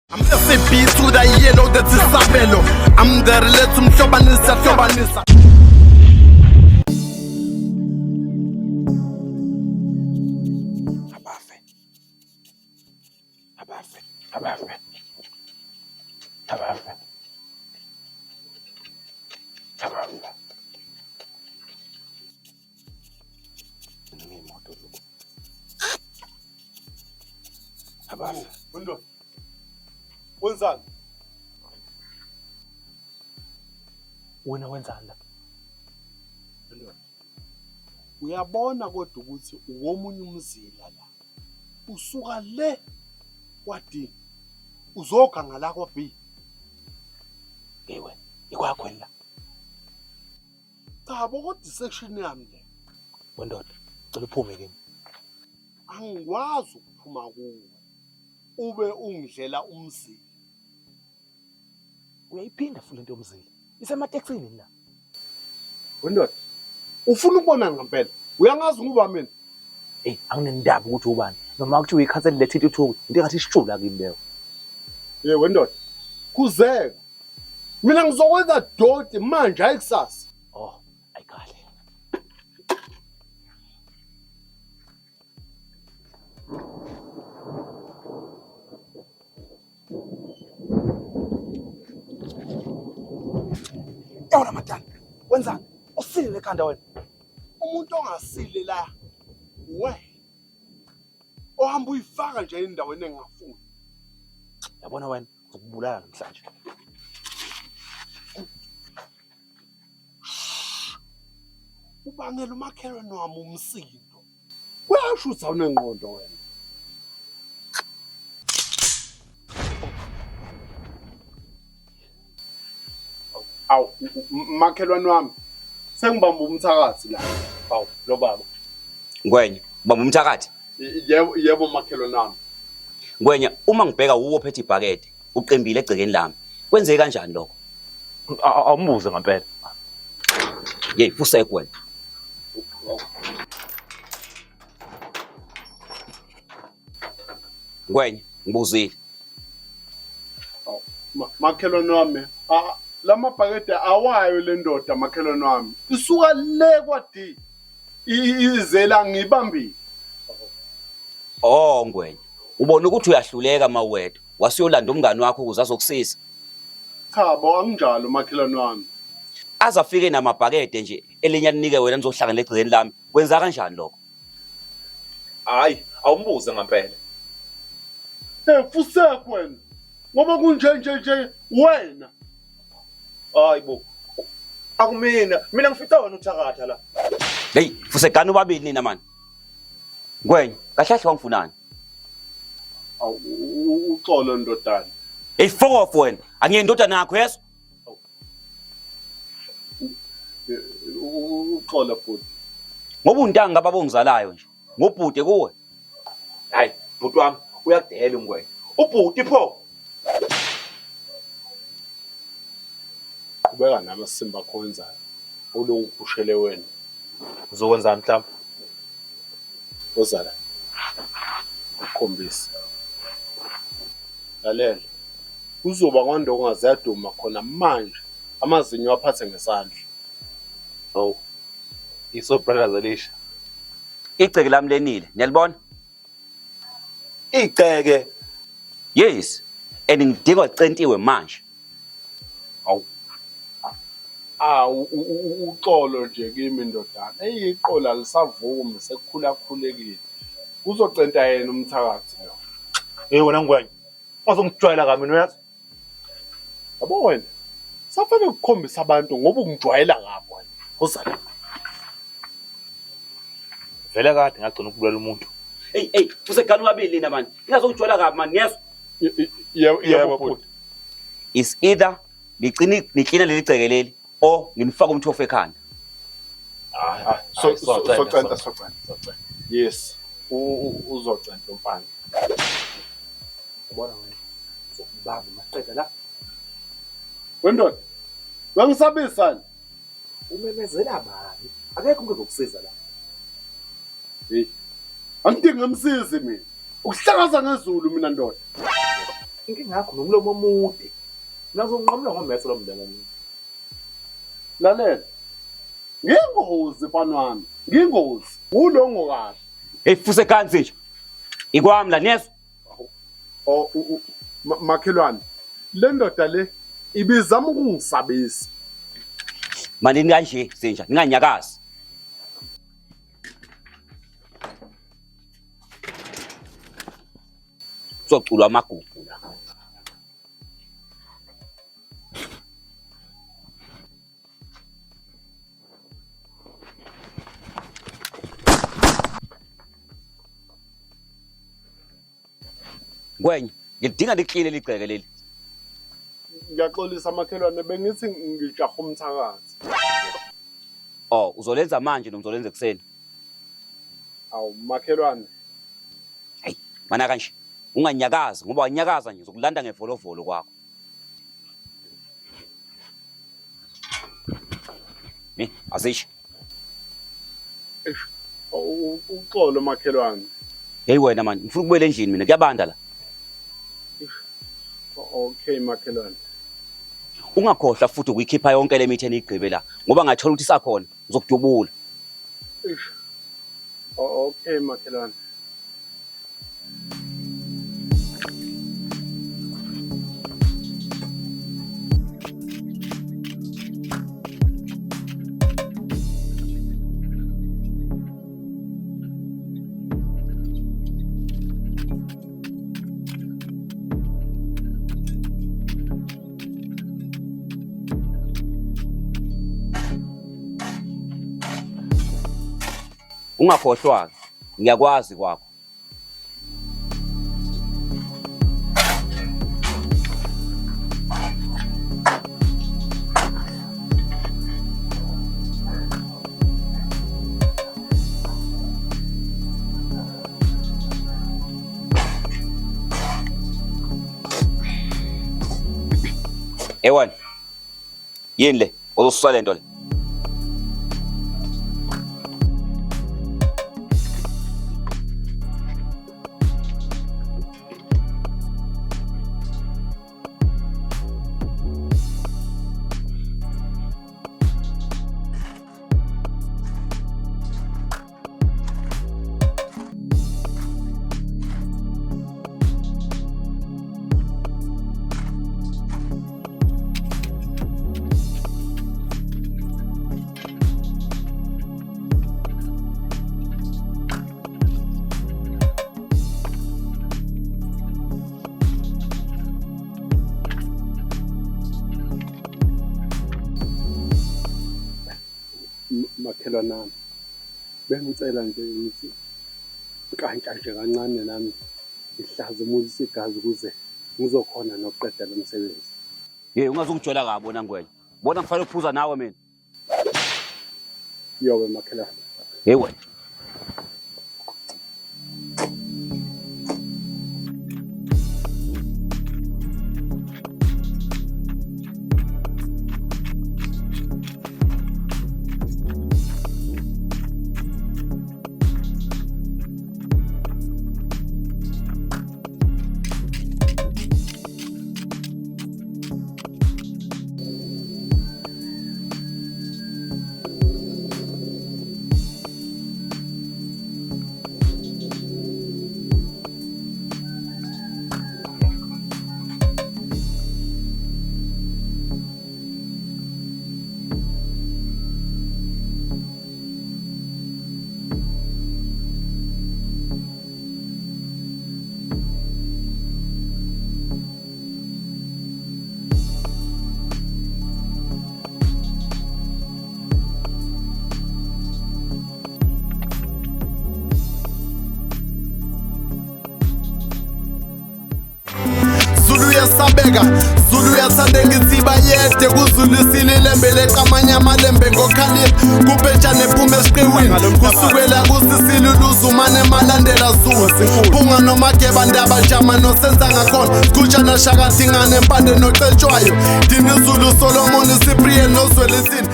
I'm SAB to the yellow, that's Isabelo. I'm the relate umhlobanisa hlobanisa. Abafe. Abafe. Abafe. Abafe. Abafe. Ngiyimoto lokhu. Abafe. Wendona. Wenzani? Wena wenzani la? Wendona. Uyabona kodwa ukuthi uwomunye umzila la. Usuka le kwa D. Uzoganga la kwa B. Hey wena, ikwakho la. Cha bo kodwa section yami le. Wendoda, cela uphume kimi. Angikwazi ukuphuma kuwe. Ube ungidlela umzila. Uyayiphinda futhi lento yomzila. Isemateksini la. Wendoda. Ufuna ukubona ngempela? Uyangazi nguba mina? Hey, anginendaba ukuthi ubani. Noma kuthiwa ikhansela lethe intuthuko, into engathi isishula kimi leyo. Ye wendoda. Khuzeka. Mina ngizokwenza doti manje hayi kusasa. Oh, ayikahle. Yawona madala, wenzani? Usile ekhanda wena. Umuntu ongasile la wena. Ohamba uyifaka nje endaweni engafuni. Yabona wena, ngizokubulala namhlanje. Ubangela umakhelwane wami umsindo. Uyasho ukuthi awunengqondo wena. Awu makhelwane wami. Sengibamba umthakathi la. Awu, lo baba. Ngwenya, ubamba umthakathi. Yebo yebo makhelwane wami. Ngwenya, uma ngibheka wuwo ophethe ibhakede, uqembile egcekeni lami. Kwenzeke kanjani lokho? Awumbuze ngempela. Yey, fusek wena. Ngwenya, ngibuzile. Makhelwane wami, lamabhakede awayo le ndoda makhelwane wami. Isuka le kwa D. Izela ngibambile. Oh Ngwenya, ubona ukuthi uyahluleka mawedwa. Wasiyolanda umngani wakho ukuze azokusiza. Cha bo anginjalo makhelwane wami. Aze afike namabhakede nje elinye alinike wena nizohlangana egcekeni lami. Wenza kanjani lokho? Hayi, awumbuze ngempela. Hey fusek wena. Ngoba kunje nje nje wena. Hayi bo. Akumina, mina ngifica wena uthakatha la. Hey, fusekani ubabili nina mani. Ngwenya, kahle kahle wangifunani? Awu uxolo ndodana. Hey, fuck off wena. Angiye indodana yakho yeso. Uxolo bhuti. Ngoba untanga babongizalayo nje. Ngobhuti kuwe. Hayi, bhuti wami uyakudela uNgwenya. Ubhuti pho. Qhubeka namasimba akho wenzayo. Olungiphushele wena. Uzokwenzani mhlawumbe? Ozala. Ukhombisa. Lalela. Kuzoba kwandonga ziyaduma khona manje. Amazinyo aphathe ngesandla. Oh. Iso brothers elisha. Igceke lami lenile, niyalibona? Igceke. Yes. And ngidinga licentiwe manje. Awu. Ah uxolo nje kimi ndodana. Eyiqola lisavumi sekukhula khulekile. Uzocenta yena umthakathi lo. Hey wena Ngwenya. Ungazongijwayela kabi mina uyazi. Yabo wena. Safanele ukukhombisa abantu ngoba ungijwayela kabi wena. Uzala. Vele kade ngagcina ukubulala umuntu. Hey, hey, fusekani ubabili nina mani. Ningazongijwayela kabi mani, ngiyezwa. Yebo yebo bhuti. Is either nicina niklina leli gceke leli or nginifaka umthofu ekhanda. Hayi, hayi. So socenta socenta. Yes. Uzocenta umfana. Ubona wena. Uzokubamba maqeda la. Wendoda. Wangisabisa. Umemezela bani? Akekho umuntu ozokusiza la. Hey. Angidingi umsizi mina. Ukuhlakaza ngezulu mina ndoda. Inkinga yakho nomlomo omude. Nazo unqamula ngomese lo mndeni womuntu. Lalela. Ngingozi mfana wami. Ngingozi. Ulongo kahle. Hey fuse kanzi nje. Ikwami la niyezwa? Oh makhelwane. Le ndoda le ibizama ukungisabisa. Manje kanje sinja ninganyakazi. Kuzoculwa amagugu la. Ngwenya, ngidinga likline ligceke leli. Ngiyaxolisa makhelwane bengithi ngijaha umthakathi. Oh, uzolenza manje noma uzolenza ekuseni? Awu makhelwane. Hey, mana kanje. Unganyakazi ngoba wanyakaza nje uzokulanda ngevolovolo kwakho. Ne, azisho. Eish, uxolo makhelwane. Hey wena man, ngifuna ukubuyela endlini mina kuyabanda la. Okay makhelwane. Ungakhohlwa futhi ukuyikhipha yonke le mithi eniyigqibe la ngoba ngathola ukuthi isakhona ngizokudubula. Eish. Okay makhelwane. Ungakhohlwa ngiyakwazi kwakho. Ewan. Yini le? Ozosusa lento le. Makhelwane wami, bengicela nje ngithi nkantsha nje kancane nami ngihlazimulise igazi ukuze ngizokhona nokuqeda lo msebenzi. Hey, ungazungijwayela kabi wena Ngwenya. Bona ngifanele ukuphuza nawe mina. Yobe makhelwane. Hey wena. Zulu uyasabeka, Zulu uyathanda ngithi bayede kuZulu sililembe leqamanye amalembe ngokhalipha kubhejane phume esiqiwini kusukela kusisilu luzumane malandela Zulu Phunga nomageba ndaba jama nosenza ngakhona Gujana shaka dingane mpande nocetshwayo Dinizulu Solomon Cyprian nozwelithini.